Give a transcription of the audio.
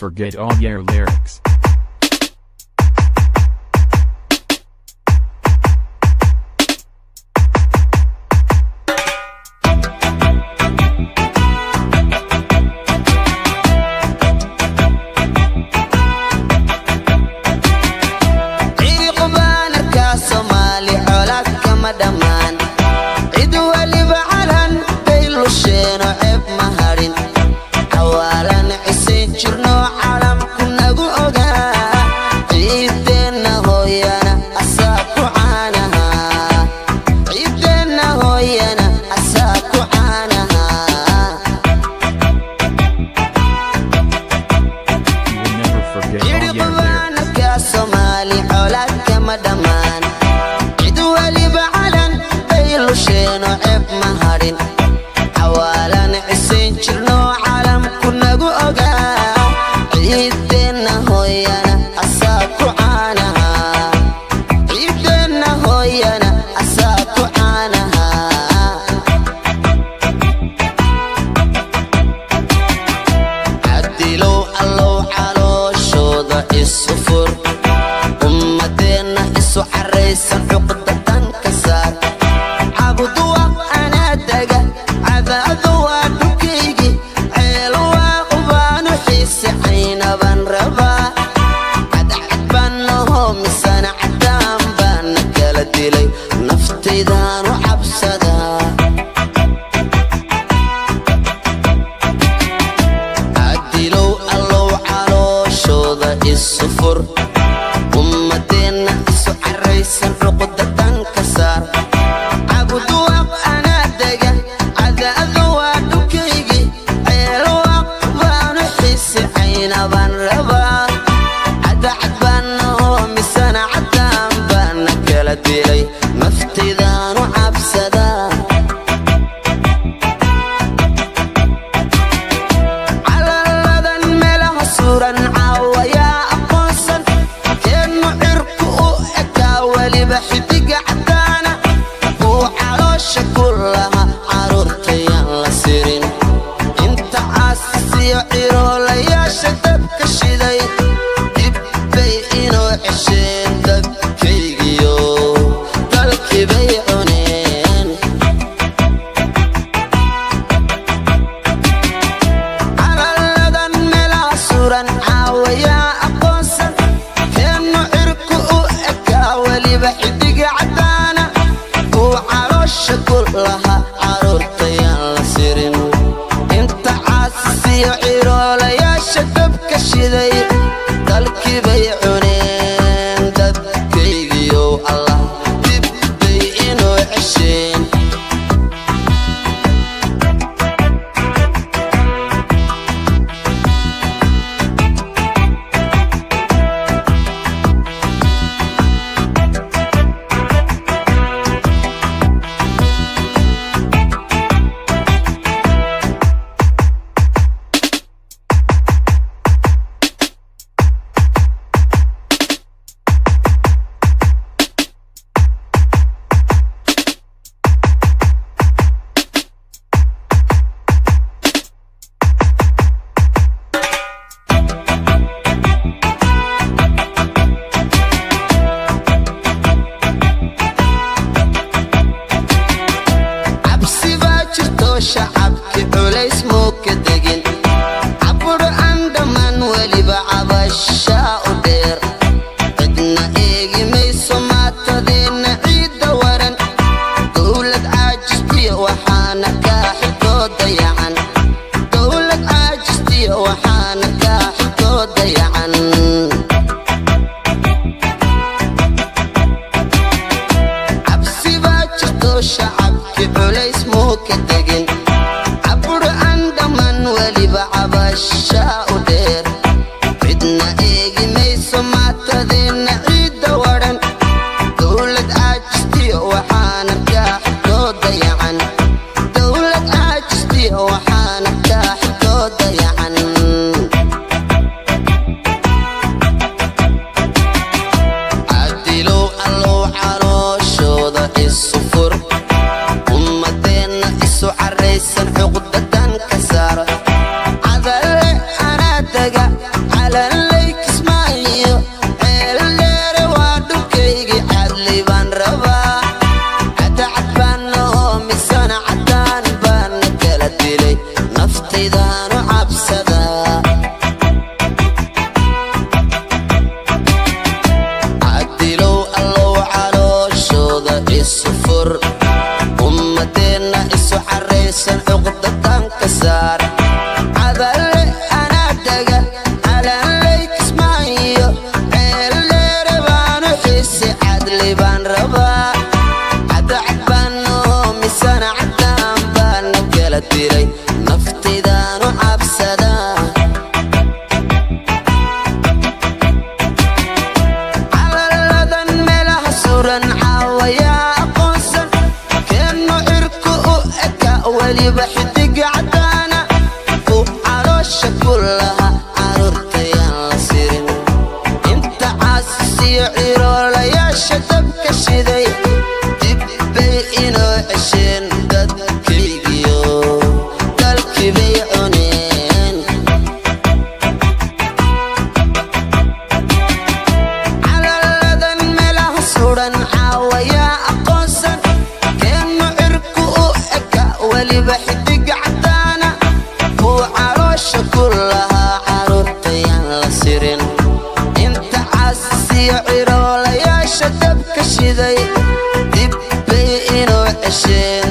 forget all your lyrics. Ciriq baan arkaa, Soomaali colaad kama dhammaan. Cid waliba calan bay lusheeno, ceeb ma hadhin. Cawaalan cisayn jirno, calamku nagu ogaa. Ciideenna hooyana asaa ku caanaha. Ciideenna hooyana asaa ku caanaha. You will never forget all Ciriq your baan lyrics. arkaa, Soomaali colaad kama dhammaan. Cid waliba calan bay lusheeno, ceeb ma hadhin. Cawaalan cisayn jirno, calamku nagu ogaa. Ciideenna hooyana asaa ku caanaha. Ciideenna hooyana asaa ku caanaha. Cadilow Allow, calooshooda isu fur. Ummadeenna isu caraysan, cuqdatan ka saar. Cabuduwa anaa dega, Cadaado waa dhulkaygi. Ceelo waa qubaanu xiise, caynaban rabaa. Cadcad baan nahoo, misana cadaan baana kala dilay. Naftaydaanu cabsadaa. Cadilow Allow, calooshooda isu fur. Ummadeenna isu caraysan, cuqdatan ka saar. Cabuduwaaq anaa dega, Cadaado waa dhulkaygi. Ceelwaaq baanu xiise, caynabaan rabaa. Cadacad baan nahoo, misana cadaan baana kala dilay. Naftaydaanu cabsadaa. Calaladan meelaha suran caawayaa aqoonsan. Keennu cirku u ekaa, weliba xidiga caddaana. Uu caloosha ku laha carruurtayaan la sirin. Inta caasisiyo ciroolayaasha dabka shiday, dib bay inoo cesheen. Dadkaygiyo dalkii bay cuneen. Calaladan meelaha suran caawayaa aqoonsan. Keennu cirku u ekaa, weliba xidiga caddaana. Uu caloosha ku laha carruurtayaan la sirin. Inta caasisiyo ciroolayaasha dabka shiday, dalkii bay cuneen. Dadkaygiyow Allah, dib bay inoo cesheen. Cabsi baa jirto, shacabki culays muu ka degin. Caburo aan dhammaan, weliba cabashaa u dheer. Cidna eegi mayso maatadeenna ciidda waran. Dowlad caajistiyo waxaana kaa xilkoo dayacan. Dowlad caajistiyo waxaana kaa xilkoo dayacan. Cabsi baa jirto, shacabki culays muu ka degin. Caburo aan dhammaan, weliba cabashaa u dheer. Cidna eegi mayso maatadeenna ciidda waran. Dowlad caajistiyo waxaana kaa xilkoo dayacan. Dowlad caajistiyo waxaana kaa xilkoo dayacan. Cadilow Allow, calooshooda isu fur. Ummadeenna isu caraysan, cuqdatan ka saar. Cadalle anaa dega. Calanley, Kismaayo, Ceeldheere waa dhulkaygii. Cadli baan rabaa, cadacad baan noo misana, caddaan baana kala dilay, naftaydaanu cabsadaa. Cadilow Allow, calooshooda isu fur, ummadeenna isu caraysan cuqdadan ka saar. Cadalle anaa dega, Calanley, Kismaayo, Ceeldheere baanu xiisi. Cadli baan rabaa, cadacad baan noo misana, caddaan baana kala diray, naftaydaanu cabsadaa. Calaladan meelaha suran caawayaa aqoonsan, keennu cirku u eka, weliba xidiga caddaana ku caloosha ku laha, caruurtayaan la sirin. Inta caasisiyo ciroolayaasha dabka shiday, dib bay inoo cesheen dadkaygiyo dalkii bay cuneen. Calaladan meelaha suran caawayaa aqoonsan, keennu cirku u eka, weliba xidiga caddaana kuu caloosha ku lahaa, caruurtayaan la sirin. Inta caasisiyo ciroolayaasha dabka shiday, dib bay inoo cesheen.